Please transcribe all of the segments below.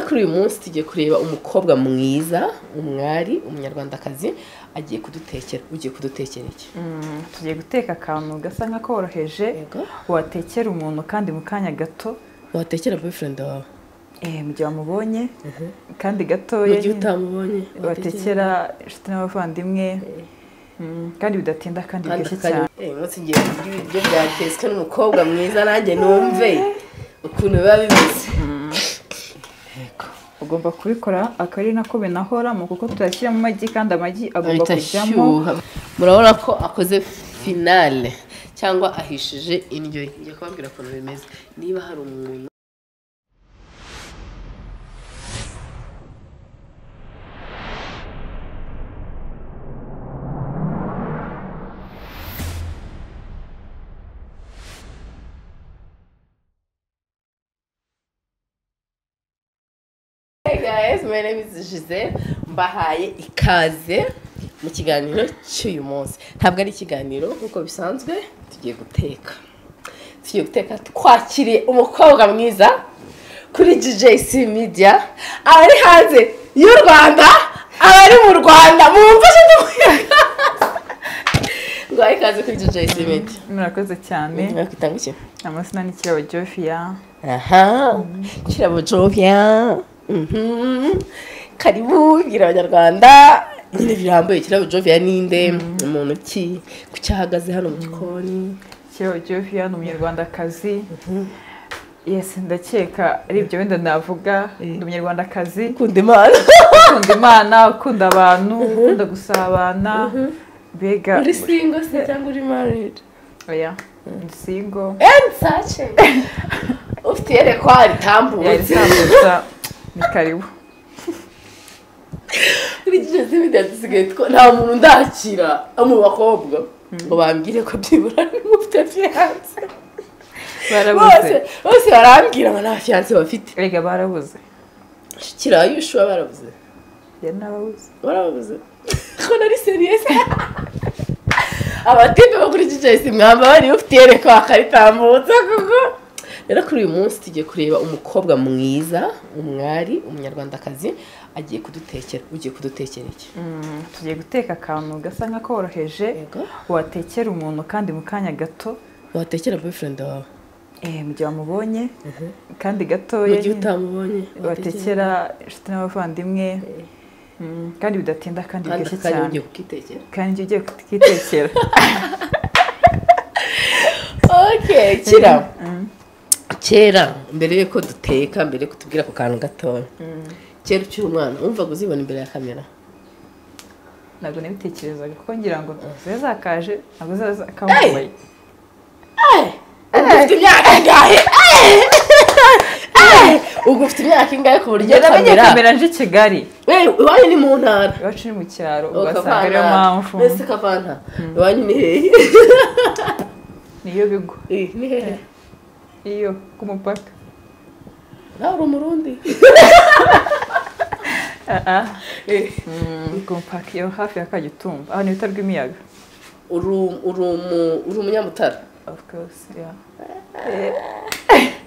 Kuri uyu munsi tugiye kureba umukobwa mwiza, umwari, umunyarwandakazi agiye kudutekera. Ugiye kudutekera iki? Tugiye guteka akantu gasa nk'akoroheje watekera umuntu kandi mu kanya gato. Watekera boyfriend wawe? Mu gihe wamubonye kandi gatoya. Mu gihe utamubonye watekera inshuti n'abavandimwe kandi bidatinda kandi biryoshye cyane. Umunsi ngiye kurya ibiryo byatetswe n'umukobwa mwiza nanjye numve ukuntu biba bimeze. Ugomba kubikora akaba ari nako binahoramo kuko tuyashyiramo amagi kandi amagi agomba kujyamo. Murabona ko akoze finale cyangwa ahishije indyo. Ngiye kubabwira ukuntu bimeze. Niba hari umuntu Hey guys, my name is Giselle. Mbahaye ikaze mu kiganiro cy'uyu munsi. Ntabwo ari ikiganiro nkuko bisanzwe, tugiye guteka. Tugiye guteka twakiriye umukobwa mwiza kuri GJC Media, abari hanze y'u Rwanda, abari mu Rwanda, mumfashe dukwega. Ngo ikaze kuri GJC Media. Murakoze cyane. Mwakwitanga iki? Amazina ni Kirabo Jovia. Aha, Kirabo Jovia. Karibu bwira abanyarwanda nyine birambuye. Kirabo Jovia ninde, umuntu ki, kucyahagaze hano mu gikoni? Kirabo Jovia ni umunyarwandakazi. Yes, ndakeka ari ibyo wenda navuga. Ndi umunyarwandakazi ukunda Imana, ukunda Imana, ukunda abantu, ukunda gusabana. Mbega uri single se cyangwa uri married? Oya, ndi single. And such ufite yerekwa ritambutse. Ni karibu. Kuri GJC Media dusigaye nta muntu ndakira mu bakobwa ngo bambwire ko byibura mufite fiance. Barabuze. Bose barambwira ngo nta fiance bafite. Erega barabuze. Kira yushuwa barabuze. Ya nababuze. Barabuze. Ko nari serious. Abatipe bo kuri GJC mwamba bari ufite yerekwa akaritambutsa kuko. Rero kuri uyu munsi tugiye kureba umukobwa mwiza, umwari, umunyarwandakazi agiye kudutekera. Ugiye kudutekera iki? Tugiye guteka akantu gasa nk'akoroheje watekera umuntu kandi mu kanya gato. Watekera boyfriend wawe? Mu gihe wamubonye kandi gatoya. Mu gihe utamubonye watekera inshuti n'abavandimwe kandi bidatinda kandi biryoshye cyane. Kandi ugiye kukitekera. Okay, Kira. Kera mbere yuko duteka, mbere yuko tubwira ku kantu gatoya, kera ukiri umwana wumvaga uzibona imbere ya kamera? Ntabwo nabitekerezaga kuko ngira ngo zakaje ntabwo zakambaye. Ufite imyaka ingahe? Ubwo ufite imyaka ingahe ku buryo kamera nje i Kigali? Iwanyu ni mu ntara? Iwacu ni mu cyaro, ugasanga ariyo mpamvu. Mbese Kavanta iwanyu ni hehe? Niyo bigwa. Ni hehe? Iyo ku mupaka. Nawe uri umurundi? Ku mupaka iyo hafi ya Kagitumba, ahantu bita Rwimiyaga. Uri umunyamutara? Of course, yeah.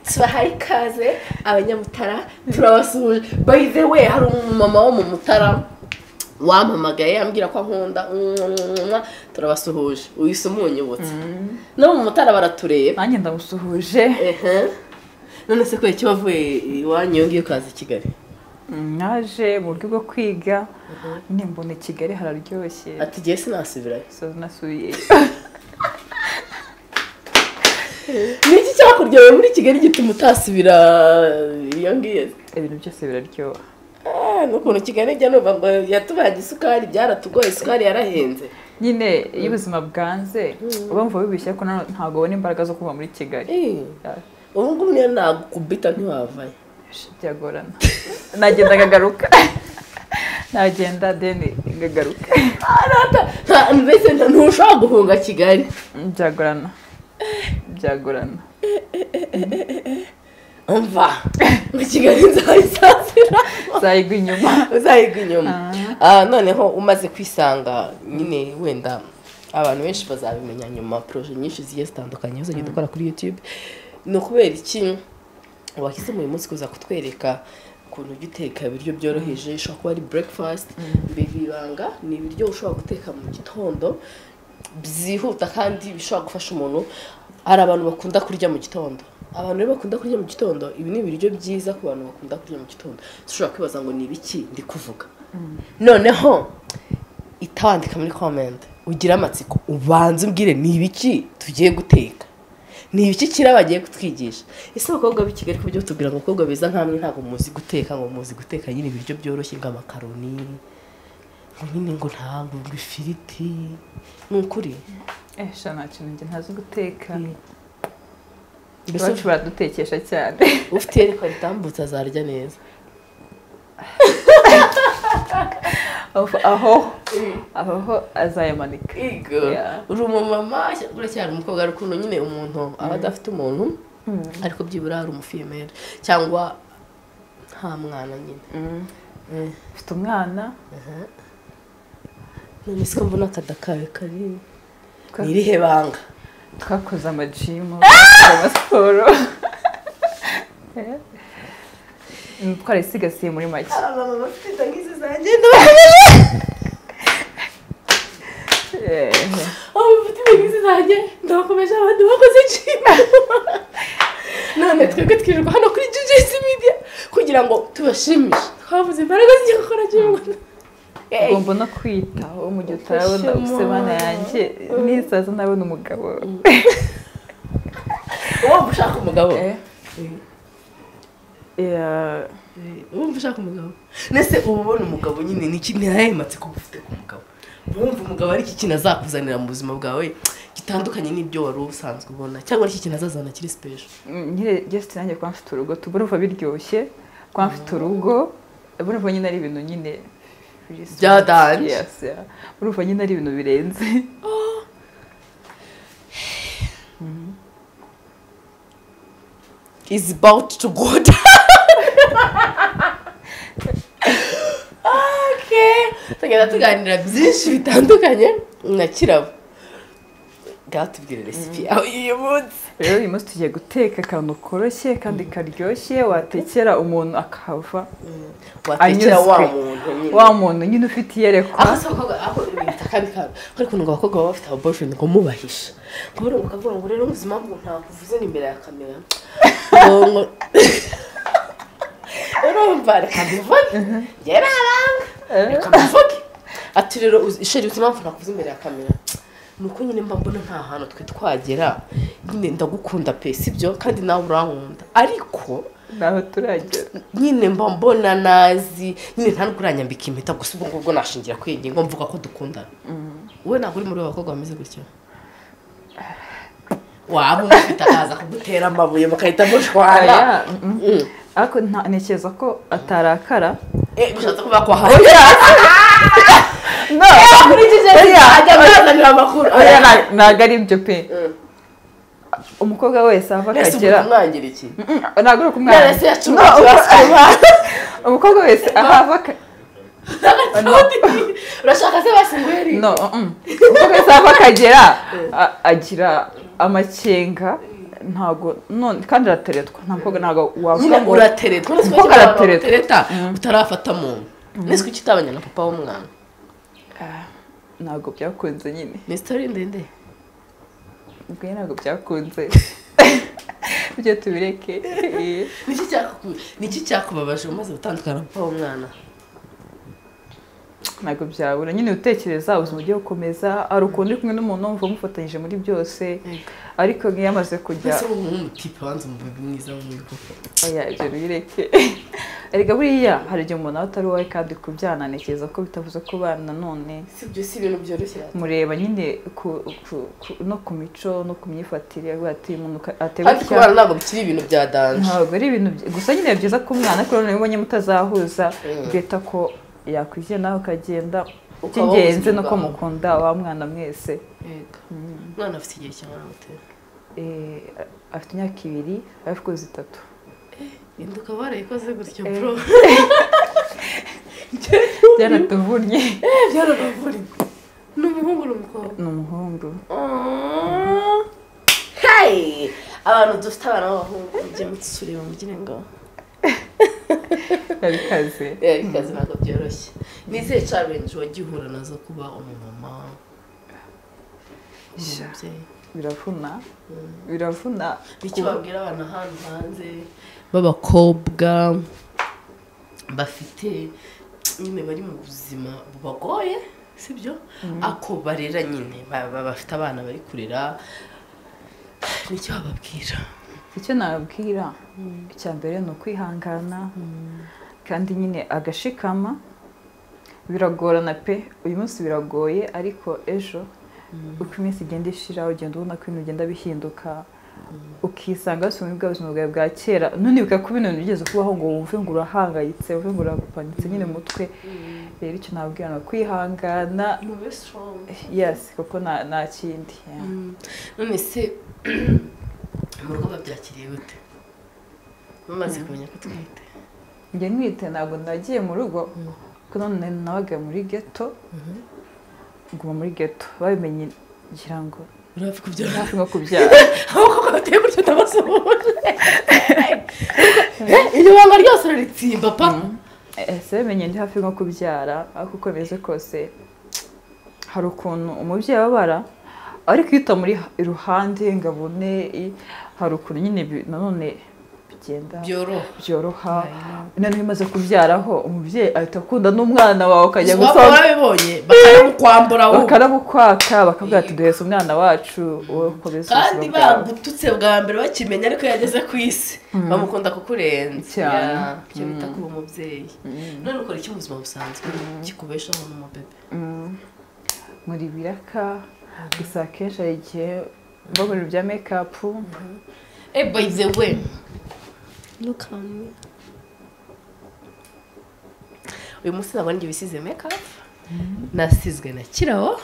Tubahaye ikaze abanyamutara, turabasuhuje. By the way, hari umumama wo mu Mutara wampamagaye ambwira ko ankunda. Turabasuhuje. Uhise umunyibutsa. No mu Mutara baratureba. Nanjye ndamusuhuje. None se kubera iki wavuye iwanyu iyo ngiyo ukaza i Kigali? Naje mu buryo bwo kwiga, nyine mbona i Kigali hararyoshye. Ati gihe sinasubirayo. So nasubiyeyo. Ni iki cyakuryoheye muri Kigali gituma utasubira iyo ngiyo? Ibintu byose biraryoha. N'ukuntu Kigali ijya numva ngo yatubaye isukari, byaratugoye, isukari yarahenze. Nyine iyo ubuzima bwanze uba wumva wibeshye ko ntabwo ubona imbaraga zo kuba muri Kigali. Ubu ngubu niyo nagukubita ntiwavayo. Byagorana. Nagenda nkagaruka. Nagenda deni nkagaruka. Mbese ntushobora guhunga Kigali. Byagorana. Byagorana. Umva mu Kigali nzayisasira. Uzayigwa inyuma. Uzayigwa inyuma. Noneho umaze kwisanga nyine wenda abantu benshi bazabimenya nyuma, projet nyinshi zigiye zitandukanye uzagenda ukora kuri YouTube. Ni ukubera iki wahisemo uyu munsi kuza kutwereka Ukuntu ujya uteka ibiryo byoroheje, ushobora kuba ari breakfast, ibanga ni ibiryo ushobora guteka mu gitondo byihuta kandi bishobora gufasha umuntu. Hari abantu bakunda kurya mu gitondo, abantu rero bakunda kurya mu gitondo, ibi ni ibiryo byiza ku bantu bakunda kurya mu gitondo. Ushobora kwibaza ngo ni ibiki ndi kuvuga, noneho itawandika muri comment ugira amatsiko ubanze umbwire ni ibiki tugiye guteka, ni ibiki Kirabo agiye kutwigisha. Ese abakobwa b'i Kigali kubyo tubwira ngo abakobwa beza nkamwe ntabwo muzi guteka, ngo muzi guteka nyine ibiryo byoroshye nk'amakaroni, ngo nyine ngo ntabwo ngo ifiriti, ni ukuri? Sha nta kintu njye ntazi guteka. Iwacu baradutekesha cyane. Ufite iyerekwa ritambutse azarya neza. Aho azayamanika. Uri umumama uracyari umukobwa, ari ukuntu nyine umuntu aba adafite umuntu ariko byibura hari umufiyemeri cyangwa nta mwana nyine. Ufite umwana? None siko mbona akada kawe kari ni irihe banga? Twakoze amajimu, amasiporo, twarisigasiriye muri make. Abamama bafite indangizi zanjye ndabakomeje. Abamama bafite indangizi zanjye ndabakomeje, abandi bakoze jimu. None twebwe twirirwa hano kuri GGC Media kugira ngo tubashimishe, twavuze imbaraga zigiye gukora jimu. Ugomba no kwitaho mu gihe utarabona ubusebana yanjye nisaza nabona umugabo. Wumva ushaka umugabo? Wumva ushaka umugabo? Nese uba ubona umugabo nyine ni iki matsiko ufite ku mugabo? Wumva umugabo ari iki kintu azakuzanira mu buzima bwawe gitandukanye n'ibyo wari usanzwe ubona, cyangwa iki kintu azazana kiri special? Nyine just nanjye kwa mfite urugo tubura biryoshye, kwa mfite urugo urumva nyine ari ibintu nyine byadanje. Yes, yeah. Urumva nyine ari ibintu birenze. Is about to go down. Okay. Tugenda tuganira byinshi bitandukanye na Kirabo. Gatubwire recipe aho uyu munsi. Rero uyu munsi tugiye guteka akantu koroshye kandi karyoshye watekera umuntu akava watekera wa muntu nyine. Wa muntu nyine ufite iyerekwa. Aho akandi kantu. Ariko ngo abakobwa baba bafite aba boyfriend ngo mubahisha. Ngo ukavuga ngo rero ubuzima bwo ntakuvuze ni imbere ya kamera. Ngo urumva reka mbivuge. Yararanga. Reka mbivuge. Ati rero isheri ubuzima bwo ntakuvuze imbere ya kamera. Nuko nyine mba mbona nta hantu twe twagera nyine ndagukunda pe sibyo kandi nawe urankunda ariko naho turagera nyine mba mbona nazi nyine nta nkuranyambika impeta gusa ubwo ngubwo nashingira kwingingo ngo mvuga ko dukundana. Wowe ntabwo uri muri abakobwa bameze gutya waba umufite akaza kugutera amabuye mukahita mushwana. Ariko ntekereza ko atarakara. Bishatse kuvuga ko ahari. No, ntabwo ari ibyo pe. Umukobwa wese ava akagera umwangira iki? Ntabwo ari ukumwangira. Umukobwa wese ahava urashaka se basingweri? No, umukobwa wese ahava akagera agira amakenga ntabwo none kandi arateretwa. Nta mukobwa ntabwo wavuga ngo urateretwa. Umukobwa arateretwa utarafata muntu. Nese kuki utabanye na papa w'umwana? Ntabwo byakunze nyine. Ni story ndende. Ubwo ntabwo byakunze. Ibyo tubireke. Niki cyakubabaje umaze gutandukana na papa w'umwana? Ntabwo byabura nyine utekereza ubuzima ugiye gukomeza, ari ukuntu uri kumwe n'umuntu wumva umufatanyije muri byose, ariko nk'iyo amaze kujya ese umutipe wanze umubibi mwiza w'umwigo. Oya ibyo bireke. Erega buriya hari igihe umuntu aba atari uwawe kandi kubyana ntekereza ko bitavuze ko bana none si byo, si ibintu byoroshye. Mureba nyine no ku mico no ku myifatire ati umuntu ateye gutya. Kandi kubana ntabwo bikiri ibintu bya danje. Ntabwo ari ibintu gusa nyine byiza ko umwana ariko none ubonye mutazahuza bita ko yakwiye nawe ukagenda. Icy'ingenzi ni uko mukunda wa mwana mwese. Umwana afite igihe kingana gute? Afite imyaka 2 hafi kuzuza 3. Induka barayikoze gutyo bro. Byaratuvunnye. Byaratuvunnye. Ni umuhungu n'umukobwa? Ni umuhungu. Hey! Abantu dufite abana b'abahungu mujye mutureba mugire ngo Bikaze. Bikaze ntabwo byoroshye. Ni izihe challenge wagiye uhura nazo kuba umumama? Biravuna. Biravuna. Icyo babwira abantu ahantu hanze b'abakobwa bafite nyine bari mu buzima bubagoye, sibyo? Ako barera nyine bafite abana bari kurera, nicyo bababwira? Icyo nababwira icya mbere ni ukwihangana kandi nyine agashikama. Biragorana pe, uyu munsi biragoye ariko ejo uko iminsi igenda ishira ugenda ubona ko ibintu bigenda bihinduka, ukisanga wasubiye muri bwa buzima bwawe bwa kera. Nunibuka ko ibintu bigeze kubaho ngo wumve ngo urahangayitse, wumve ngo urapanitse nyine mutwe. Rero icyo nababwira ni ukwihangana, yes, kuko nta kindi. None se mu rugo babyakiriye gute bamaze kumenya ko utwite? Njye ntwite ntabwo nagiye mu rugo kuko none nabaga muri ghetto, nguma muri ghetto babimenye ngira ngo urafi kubyara, hafi nko kubyara. Ahubwo bateye gutyo ndabasuhuje. Iryo banga ryose raritsimba pa. Ese bimenye ndi hafi nko kubyara, ariko uko bimeze kose hari ukuntu umubyeyi ababara ariko iyo utamuri iruhande ngo abone, hari ukuntu nyine nanone bigenda byoroha. Noneho imaze kubyaraho umubyeyi ahita akunda n'umwana wawe, ukajya gusoma barabibonye bakaramukwambura, bakaramukwaka, bakavuga ati duhese umwana wacu wowe ukomeze ubuzima bwawe. Kandi bagututse bwa mbere bakimenya ariko yageze ku isi bamukunda kukurenza cyane. Icyo bita kuba umubyeyi. None ukora iki mu buzima busanzwe kikubeshaho n'umubebe? Muri biraka gusa akenshi hari igihe mbabona ibya make-up. By the way, look at me. Uyu munsi ntabwo njye bisize make-up, nasizwe na Kirabo.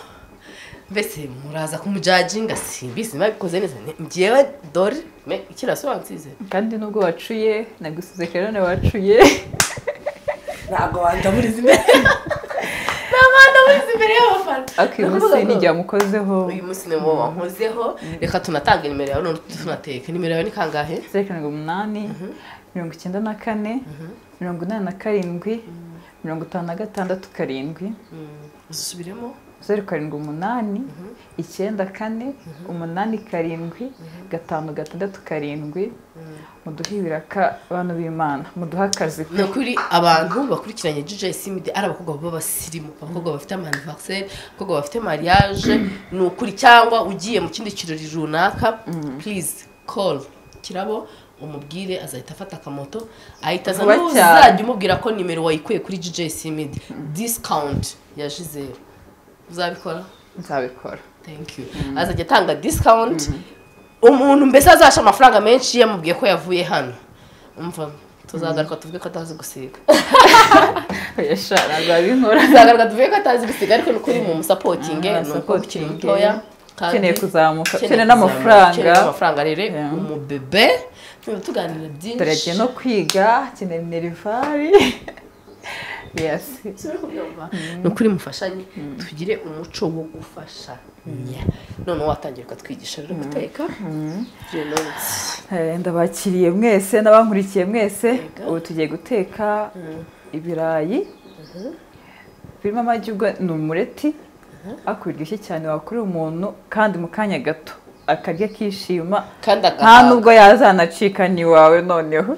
Mbese muraza kumujajinga, simbizi nabikoze neza njyewe dore Kirabo wansize. Kandi nubwo wacuye nagusize kerone wacuye ntabwo wandaburiza imbere. Ntabwo imbere y'abafana. Uyu munsi ni igihe wamukozeho. Uyu munsi ni wowe wankozeho. Reka tunatanga nimero yawe none tunateka. Nimero yawe ni kangahe? 078 94 87 56 7. Uzusubiremo? 078 94 87 56 7. Muduhe ibiraka abantu b'Imana, muduhe akazi. Ni ukuri abantu bakurikiranye GJC Media ari abakobwa b'abasirimu, abakobwa bafite anniversaire, abakobwa bafite mariage, ni ukuri cyangwa ugiye mu kindi kirori runaka, please call Kirabo umubwire azahita afata akamoto ahita aza. Uzajya umubwira ko nimero wayikuye kuri GJC Media, discount ya Gisele. Uzabikora? Nzabikora. Thank you. Azajya atanga discount. Umuntu mbese azasha amafaranga menshi yamubwiye ko yavuye hano. Umva tuzagaruka tuvuge ko atazi gusiga. Oya ntabwo abinkora. Tuzagaruka tuvuge ko atazi gusiga ariko nukuri mu supporting, ni uko ukiri mutoya kandi ukeneye kuzamuka, ukeneye n'amafaranga. Amafaranga rero umubebe tuganira byinshi. Turagiye no kwiga, ukeneye minervari. Yes. Ni ukuri mufashanye tugire umuco wo gufashanya. None watangiye ukatwigisha rero guteka. Ndabakiriye mwese n'abankurikiye mwese. Ubu tugiye guteka ibirayi birimo amagi, ubwo ni umureti ariko biryoshye cyane, wakorera umuntu kandi mu kanya gato akarya akishima, nta nubwo yazanacika ni wawe noneho.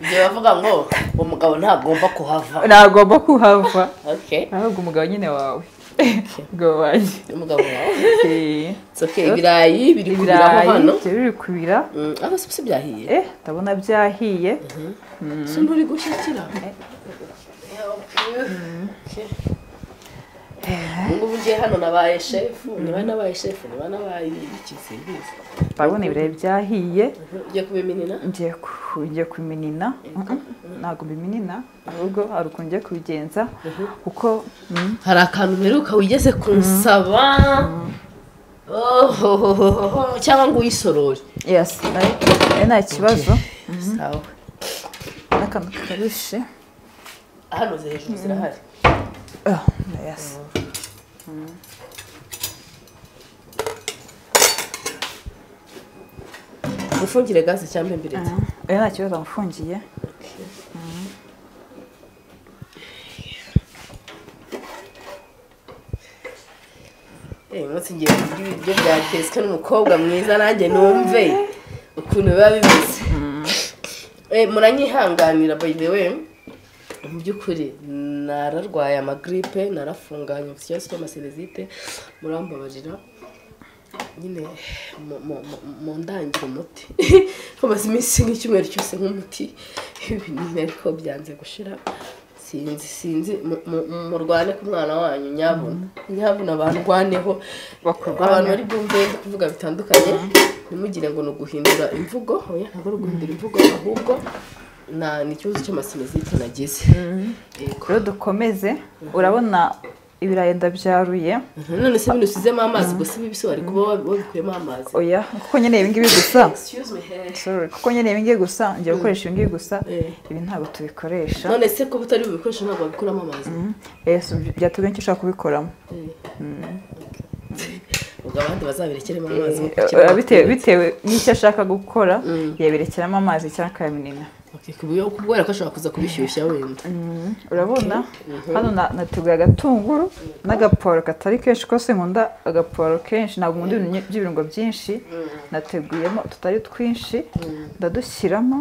Ibyo bavuga ngo umugabo ntagomba kuhava. Ntagomba kuhava. Okay. Ahubwo umugabo nyine wawe. Umugabo wanjye. Umugabo wawe. It's okay. Ibirayi biri kubira hano. Biri kubira. Aba si byahiye. Ndabona byahiye. So nturi gushyikira. Ngo ugiye hano nabaye chef, niba nabaye chef, niba nabaye iki simbizi. Ndabona ibirayi byahiye. Ugiye kubiminina? Ngiye kubiminina. Ntabwo mbiminina, ahubwo hari ukuntu ngiye kubigenza kuko hari akantu mperuka wigeze kunsaba. Cyangwa ngo uyisorore. Yes, nta kibazo. Sawa. N'akantu karushe. Hano hejuru zirahari. Yes. Ufungire gaze cyangwa mbiretse? Oya nta kibazo mfungiye. Umunsi ngiye kurya ibiryo byatetswe n'umukobwa mwiza nanjye numve ukuntu biba bimeze. Muranyihanganira by the way, mu by'ukuri nararwaye amagripe, narafunganye mfite ikibazo cy'amaserezite, murambabarira nyine mundangira umuti. Maze iminsi nk'icyumweru cyose nk'umuti ibinini ariko byanze gushira. Sinzi murwane ku mwana wanyu nyabuna barwaneho, abantu bari bwumve kuvuga bitandukanye, ntimugire ngo ni uguhindura imvugo. Oya, ntabwo ari uguhindura imvugo, ahubwo ni ikibazo cy'amasinezite nagize. Rero dukomeze. Urabona ibirayi ndabyaruye. None se bino usizemo amazi gusa, ibi bise wari kuba wabikuyemo amazi? Oya, kuko nyene ibi ngibi gusa. Sorry, kuko nyene ibi ngibi gusa, ngiye gukoresha ibi ngibi gusa. Ibi ntabwo tubikoresha. None se ko utari bubikoresha ntabwo wabikuramo amazi? Yes, byatubwiye icyo ushaka kubikoramo. Ubwo abandi bazabirekeremo amazi bitewe n'icyo ashaka gukora, yabirekeramo amazi cyangwa akayaminina. Kubera ko ashobora kuza kubishyushya wenda. Urabona hano nateguye agatunguru n'agaporo katari kenshi, kose nkunda agaporo kenshi, ntabwo nkunda ibintu by'ibirungo byinshi. Nateguyemo tutari twinshi, ndadushyiramo.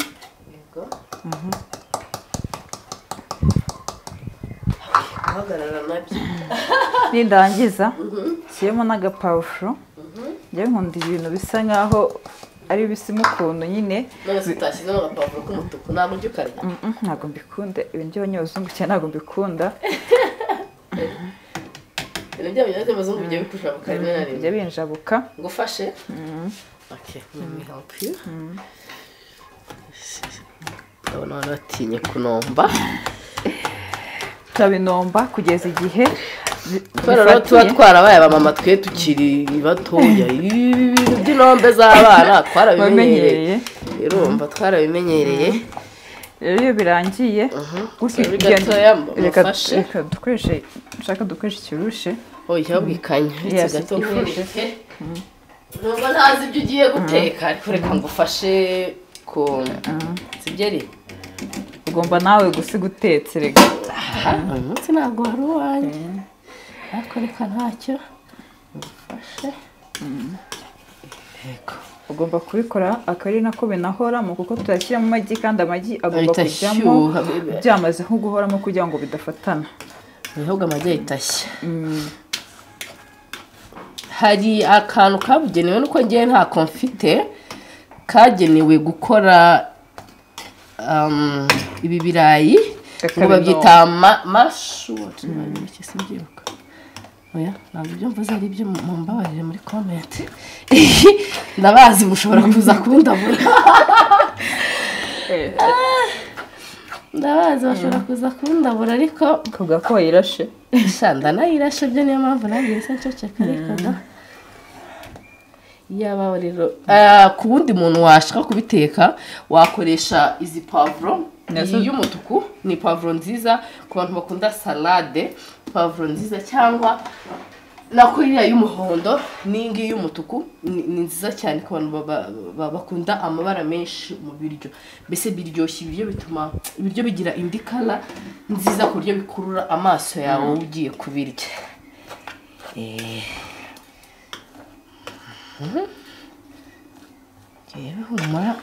Nindangiza nshyiremo n'agapavuro. Njyewe nkunda ibintu bisa nkaho ari bisimo ukuntu nyine. None se utashyizemo agapavuro k'umutuku ntabwo ujya ukarya? Ntabwo mbikunda ibintu by'abanyabazungu cyane, ntabwo mbikunda. Ibintu by'abanyabazungu bijya bikushabuka rimwe na rimwe, bijya binjabuka. Ngufashe? Okay, let me help you. Ndabona abantu batinye kunomba. Turabinomba kugeza igihe kubera tuba twarabaye abamama twe tukiri batoya, ibintu by'inombe z'abana twarabimenyereye. Urumva twarabimenyereye. Rero iyo birangiye reka dukoreshe, nshaka dukoreshe ikirushe. Oya, bwikanya gato nkwereke. Nubwo ntazi ibyo ugiye guteka, ariko reka ngufashe ku sibyeri. Ugomba nawe gusiga utetse rega. Uyu munsi ntabwo wari uwanjye, ariko reka ntacyo ngufashe. Ugomba kubikora akari nako binahoramo, kuko tuyashyiramo amagi kandi amagi agomba kujyamo byamaze nko guhoramo kugira ngo bidafatana. Ahubwo amagi ahita ashya. Hari akantu kabugenewe, nuko ngewe ntako mfite, kagenewe gukora ibi birayi ngo babyita mashu. Oya, ntabwo ibyo mvuze ari ibyo, mumbabarire muri comment. Ndabazi mushobora kuza kundabura. Ndabazi bashobora kuza kundabura, ariko kuvuga ko wayirashe. Sha ndanayirashe byo, niyo mpamvu nanjye nsa nceceka. Ariko da yaba rero ku wundi muntu washaka kubiteka, wakoresha izi pavuro. Iyi y'umutuku ni pavuro nziza ku bantu bakunda salade, pavuro nziza, cyangwa nako iriya y'umuhondo n'iyi ngiyi y'umutuku ni nziza cyane ku bantu bakunda amabara menshi mu biryo. Mbese biryoshya ibiryo, bituma ibiryo bigira indi kala nziza ku buryo bikurura amaso yawe ugiye kubirya. Yewe humura,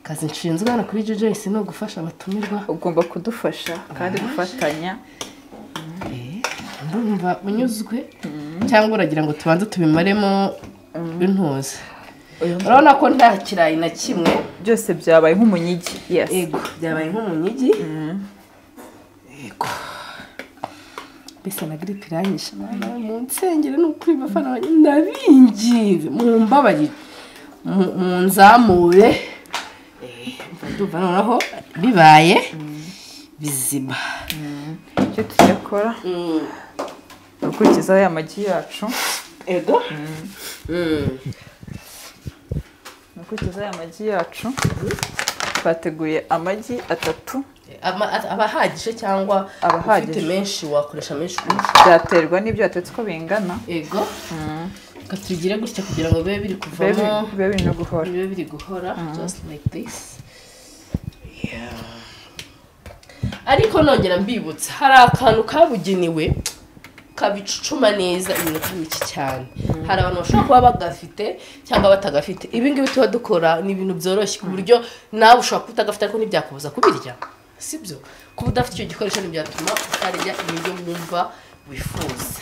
akazi nshinzwe hano kuri Joyce ni ugufasha abatumirwa. Ugomba kudufasha kandi gufatanya. Ndumva unyuzwe cyangwa uragira ngo tubanze tubimaremo intuza? Urabona ko nta kirayi na kimwe, byose byabaye nk'umunyigi. Yego, byabaye nk'umunyigi. Yego, mbese na gripe iranyishe. Mu nsengero ni ukuri bafana banjye ndabinginze, mumbabarire, munzamure. Ndumva noneho bibaye bizima. Icyo tugiye gukora gukurikizaho aya magi yacu. Ego. Gukurikizaho aya magi yacu, twateguye amagi 3. Aba ahagije cyangwa ufite menshi wakoresha menshi? Byaterwa n'ibyo watetse uko bingana. Ego. Reka tubigire gutya kugira ngo bibe biri kuvamo, bibe biri no guhora, bibe biri guhora, just like this. Ariko nongera mbibutsa, hari akantu kabugenewe kabicucuma neza iminota mike cyane. Hari abantu bashobora kuba bagafite cyangwa batagafite. Ibi ngibi tuba dukora ni ibintu byoroshye ku buryo nawe ushobora kuba utagafite ariko ntibyakubuza kubirya, sibyo? Kuba udafite icyo gikoresho ntibyatuma utarya ibiryo wumva wifuza.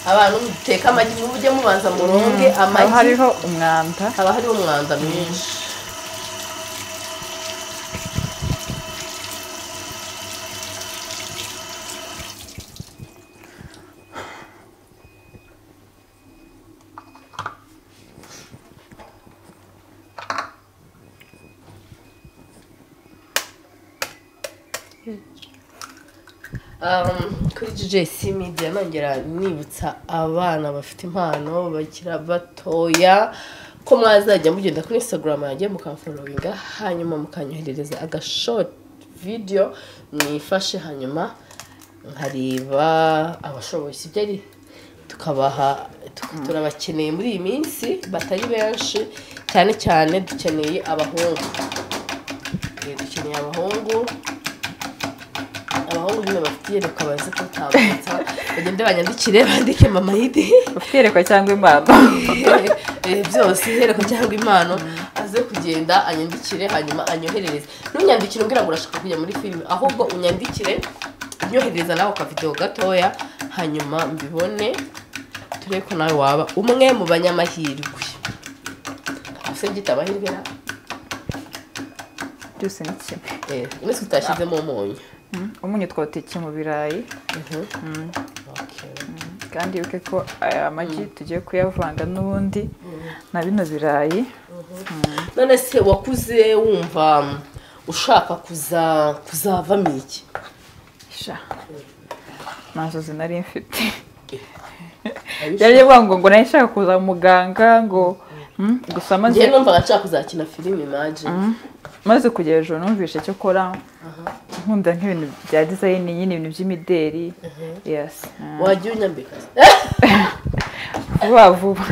Abantu muteka amagi mujye mubanza muronge amagi, hariho umwanda, haba hariho umwanda mwinshi. Kuri JJC Media nongera nibutsa abana bafite impano bakira batoya ko mwazajya mugenda kuri Instagram yanjye mukamfollowinga, hanyuma mukanyoherereza aga short video mwifashe, hanyuma nkareba abashoboye, sibyo ari tukabaha. Turabakeneye muri iyi minsi batari benshi, cyane cyane dukeneye abahungu. Dukeneye abahungu, abahungu nyine bafite iyerekwa bazi kutambutsa, bagende banyandikire bandike Mama Hidi ufite iyerekwa cyangwa impano, byose iyerekwa cyangwa impano, aze kugenda anyandikire hanyuma anyoherereze. Ntunyandikire umbwira ngo urashaka kujya muri filime, ahubwo unyandikire unyoherereza nawe ka video gatoya, hanyuma mbibone turebe ko nawe waba umwe mu banyamahirwe. Ese ngita amahirwe na byose ni kimwe. Mwese utashyizemo umunyu. Umunyu twawutekeye mu birayi. Kandi wibuke ko aya magi tugiye kuyavanga n'ubundi na bino birayi. None se wakuze wumva ushaka kuzavamo iki? Sha, nta nzozi nari mfite. Yari yavuga ngo nari nshaka kuza muganga ngo gusa maze njye numvaga nshaka kuzakina filime, imagine. Maze kugera ejo numvishe cyo kora nkunda nk'ibintu bya design nyine, ibintu by'imideri. Yes. Wagiye unyambika vuba vuba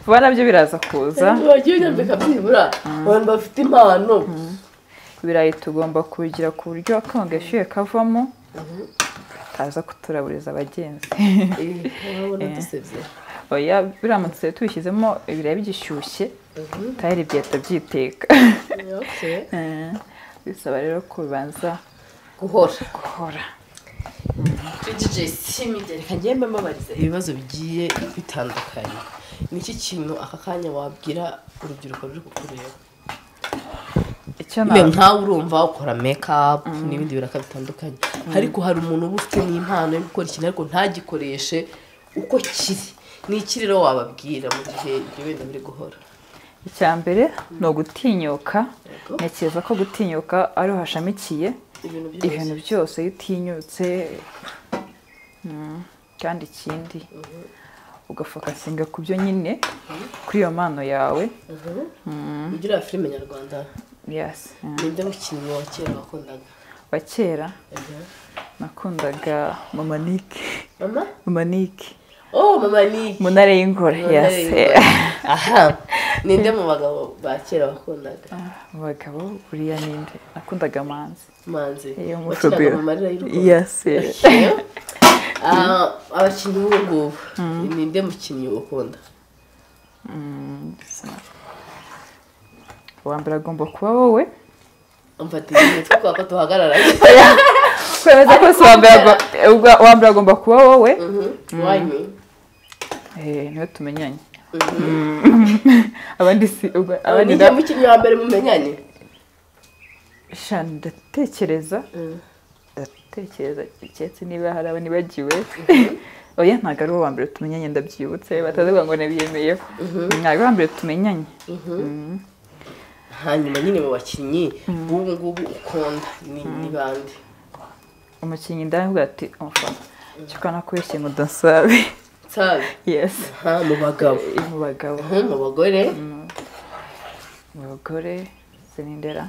vuba nabyo biraza kuza. Wagiye unyambika byibura abantu bafite impano. Ibirayi tugomba kubigira ku buryo akanga gashyuye kavamo kaza kuturaburiza abagenzi. Urabona dusebye. Oya, biramutse tubishyizemo ibirayi bigishyushye tayari byahita byiteka. Bisaba rero kubanza guhora. JJC Media, reka ngende mbabariza ibibazo bigiye bitandukanye. Ni iki kintu aka kanya wabwira urubyiruko ruri kukureba? Nkawe urumva ukora make up n'ibindi biraka bitandukanye, ariko hari umuntu uba ufite n'impano yo gukora ikintu ariko ntagikoreshe uko kiri. Ni iki rero wababwira mu gihe ibyo wenda biri guhora? Icya mbere ni ugutinyuka. Ntekereza ko gutinyuka ariho hashamikiye ibintu byose. Iyo utinyutse, kandi ikindi ugafokasinga ku byo nyine kuri iyo mpano yawe. Ugira filime nyarwanda? Yes. Ninde mukinnyi wa kera wakundaga? Wa kera nakundaga Mama Nick. Mama? Mama Nick. Oh, Mama Nick. Munare y'ingore. Yes. Aha. Ninde mu bagabo ba kera wakundaga? Mu bagabo buriya ninde? Nakundaga Manzi. Manzi. Wakinaga mu marira y'urukundo. Yes. Abakinnyi b'ubu ngubu ninde mukinnyi ukunda? Uwa mbere agomba kuba wowe. Umfatiye imitwe kubera ko tuhagararanye. Kwemeza ko si uwa mbere agomba kuba wowe. Why me? Niwe tumenyanye. Abandi si abandi ninde mukinnyi wa mbere mumenyanye? Sha, ndatekereza keretse niba hari abo nibagiwe. Oya, ntabwo ari uwo wa mbere tumenyanye, ndabyibutse batavuga ngo nabiyemeyeho. Ntabwo wa mbere tumenyanye. Hanyuma nyine mu bakinnyi b'ubu ngubu ukunda ni bande? Umukinnyi ndavuga ati umfana cyuka nakubeshye ngo ndasabe. Nsabe? Yes. Mu bagabo. Mu bagabo. Mu bagore? Mu bagore sinindera.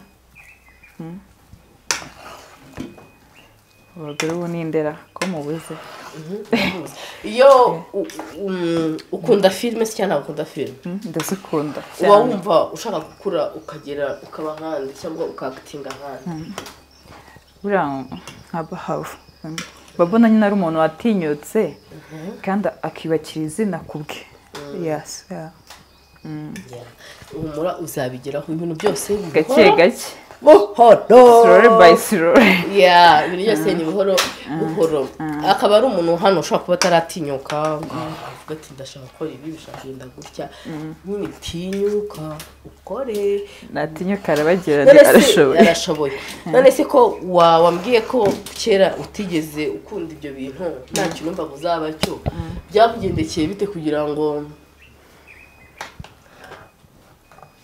Mu bagore ubu nindera ko mubuze. Iyo ukunda filime se cyangwa ukunda filime? Ndazikunda. Uba wumva ushaka gukura ukagera ukaba nkandi cyangwa ukakitinga nkandi? Buriya nka Bahavu. Babona nyine ari umuntu watinyutse kandi akibakira izina kubwe. Yes. Yeah. Humura uzabigeraho ibintu byose gake gake. Buhoro. Slowly by slowly. Yeah, ibintu byose ni buhoro buhoro. Akaba ari umuntu hano ushobora kuba ataratinyuka avuga ati ndashaka gukora ibi bishaka kugenda gutya. Nyine tinyuka ukore. Natinyuka arabagira arashoboye. Arashoboye. None se ko wambwiye ko kera utigeze ukunda ibyo bintu nta kintu numva uzaba cyo byakugendekeye bite kugira ngo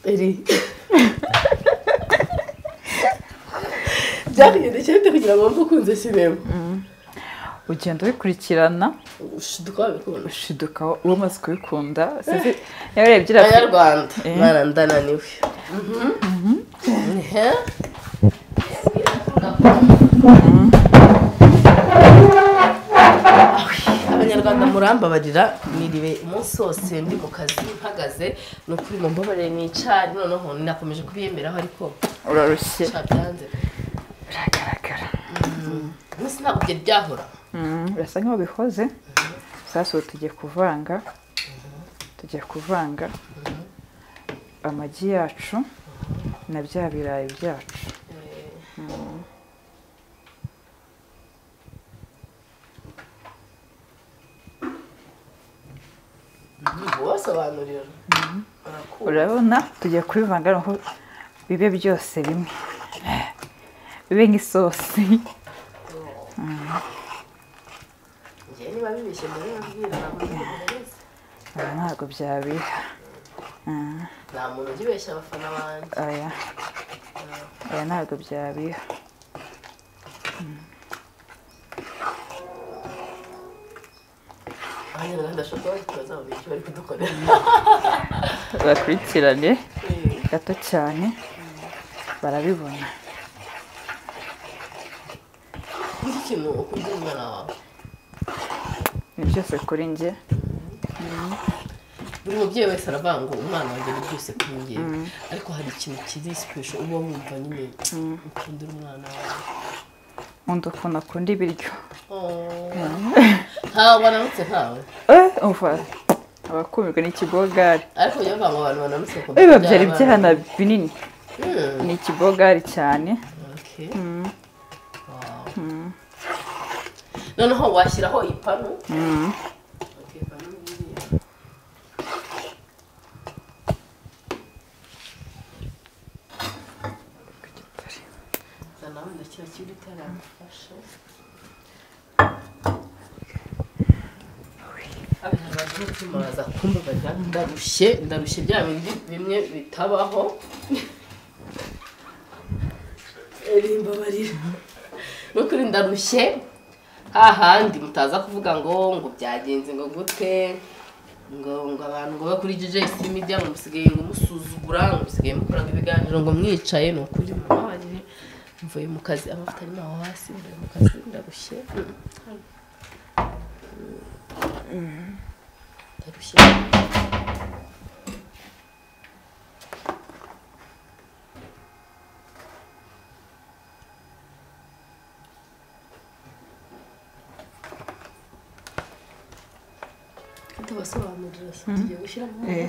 eri byakugendekeye bite kugira ngo wumve ukunze sinema? Ugenda ubikurikirana ushiduka umaze kubikunda. Yarebye Abanyarwanda mwana ndananiwe. Abanyarwanda murambabarira niriwe umunsi wose ndi mu kazi mpagaze ni ukuri mumbabarire nicare noneho nakomeje kubiyemeraho ariko urarushye byanze biragaragara. Umunsi ntabwo byari byahora. Birasa nkaho bihoze. Sasa tugiye kuvanga. Tugiye kuvanga amagi yacu na bya birayi byacu. Urabona tugiye kubivanga aho bibe byose bimwe bibe nk'isosi. Ntabwo byabiha. Nta muntu ugibeshya abafana banjye. Oya. Oya ntabwo byabiha. Abanyarwanda bashobora kuba bazabona icyo bari kudukorera. Bakurikirane gato cyane barabibona. Iki kintu ukunda umwana wawe? Ni byose kuri njye. Buri mubyeyi wese aravuga ngo umwana wanjye ni byose kuri njye, ariko hari ikintu kiri special uba wumva nyine ukundira umwana wawe. Nkunda ukuntu akunda ibiryo. Ntawe bananutse nkawe? Umva abakumirwa n'ikibogari. Ariko ujya uvuga ngo abantu bananutse bakunda kurya. Babyara ibyana binini. Ni ikibogari cyane. Noneho washyiraho ipanu. Ndarushye ndarushye bya bindi bimwe bitabaho. Mbabarira nukuri ndarushye hahandi mutaza kuvuga ngo ngo byagenze ngo gute ngo ngo abantu ngo bakuri JJC Media ngo musigaye ngo musuzugura ngo musigaye mukora ibiganiro ngo mwicaye. Ni ukuri mbabarire mvuye mu kazi amavuta arimo aho hasi mvuye mu kazi ndarushye ndarushye.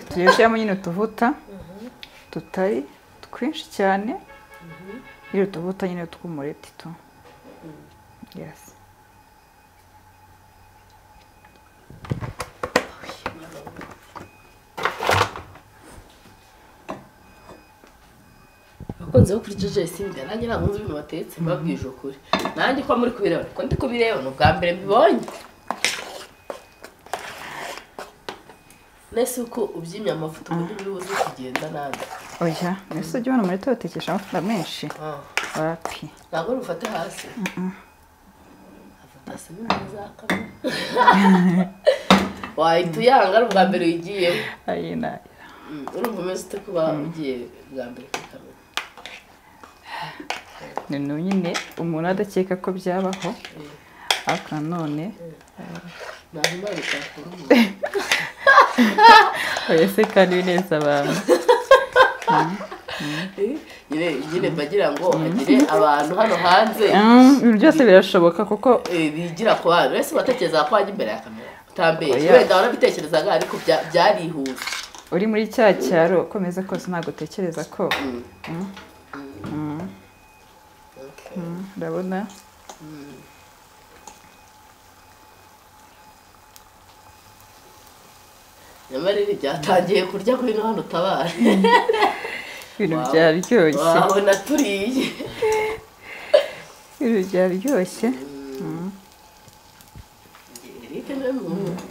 Tugiye gushyiramo nyine utuvuta tutari twinshi cyane, nyine utuvuta nyine tw'umureti tu. Yes. Abakunzi bo kuri JJC Media nanjye ntabwo nzi ibintu batetse mbabwije ukuri. Nanjye ko muri kubireba ko ndi kubireba ni ubwa mbere mbibonye. Nese uko ubyimye amavuta ubundi biri buze kugenda nabi. Oya, nese ujya ubona muri totekesha amavuta menshi. Wapi? Ntabwo rufate hasi. Afata hasi ni neza kamwe. Wahita uyanga ari ubwa mbere ugiyeho. Ayina. Urumva umeze ute kuba ugiye bwa mbere kuri kamera? Ni nyine umuntu adakeka ko byabaho. Ariko nanone oya se kandi bineza abantu. Nyine mbagira ngo hagire abantu hano hanze. Ibintu byose birashoboka kuko bigira ku bantu wese batekereza ko wajya imbere ya kamera utambeshye, wenda warabitekerezaga ariko byarihuse. Uri muri cya cyaro ukomeza kose ntabwo utekereza ko ndabona nyamara ibi byatangiye kurya kuri hano utabara. Ibintu byaryoshye. Wabona turiye. Ibintu byaryoshye. Eric ni umuntu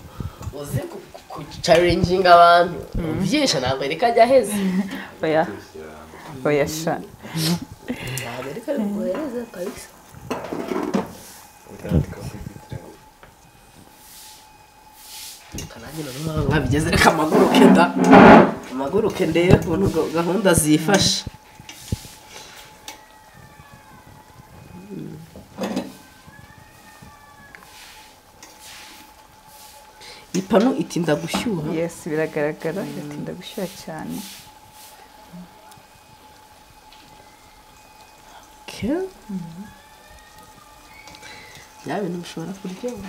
uzi ku-challenginga abantu. Byinshi ntabwo Eric ajya aheza. Oya. Oya sha. Ntabwo Eric ari guhereza kabisa. Nkabigeze reka amaguruke da. Amaguruke ndebe ukuntu gahunda zifashe. Ipanu itinda gushyuha. Yes, biragaragara itinda gushyuha cyane. Okay. Ya bintu bishobora kuryoha.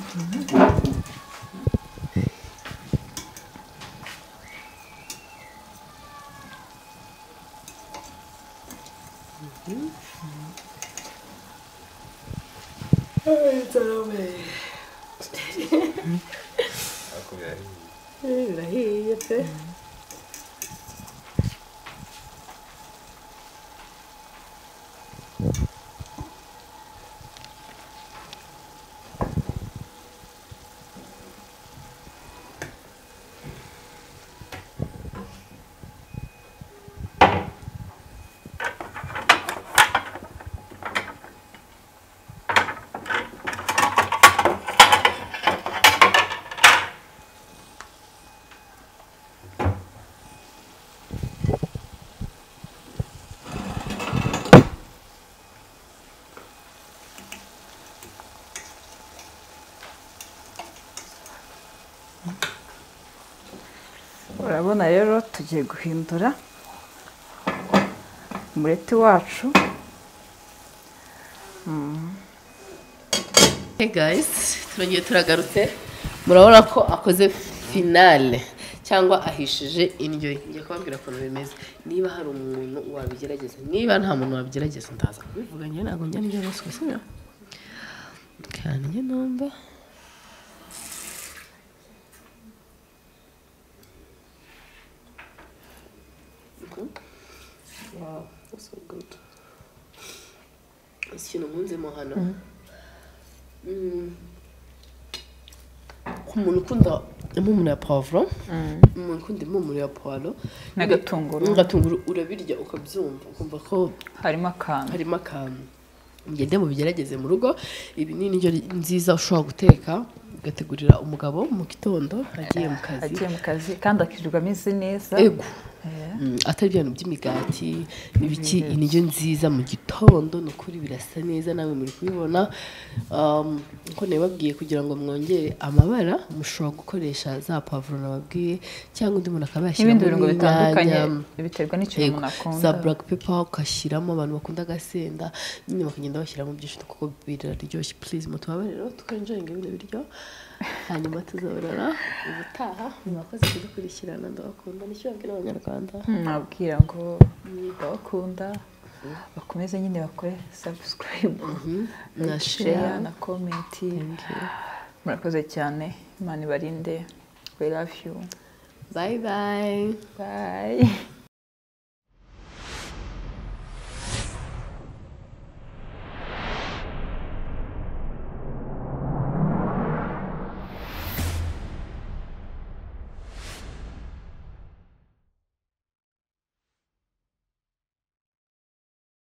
Birahiye pe. Urabona rero tugiye guhindura umureti wacu. Hey guys, turongeye turagarutse. Murabona ko akoze finale cyangwa ahishije indyo. Ngiye kubabwira ukuntu bimeze. Niba hari umuntu wabigerageza, niba nta muntu wabigerageza ndaza kubivuga njye ntabwo njya nibyo ruswa, sibyo? Kandi njye numva Wow, that's so good. Ikintu nkunzemo hano. Ku muntu ukunda impumuro ya poivron, umuntu ukunda impumuro ya poivron n'agatunguru, urabirya ukabyumva ukumva ko harimo akantu. Mugende mubigerageze mu rugo. Ibi ni indyo nziza ushobora guteka ugategurira umugabo mu gitondo agiye mu kazi. Kandi akirirwa ameze neza. Ego. Atari ibintu by'imigati n'ibiki, indyo nziza mu gitondo ni ukuri birasa neza nawe muri kubibona. Nko nababwiye kugira ngo mwongere amabara mushobora gukoresha za poivron nababwiye cyangwa undi muntu akaba yashyiramo ibindi birungo bitandukanye biterwa n'icyo umuntu akunda, za black pepper ugashyiramo, abantu bakunda agasenda nyine bakagenda bashyiramo byinshi kuko biraryoshye. Please mutubabarire tukenjoyinga bino biryo, hanyuma tuzaborana ubutaha. Mwakoze kudukurikirana, ndabakunda. Nicyo babwira abanyarwanda? Nabwira ngo ndabakunda, bakomeze nyine bakore subscribe na share na comment. Murakoze cyane, Imana ibarinde. We love you. Bye bye. Bye.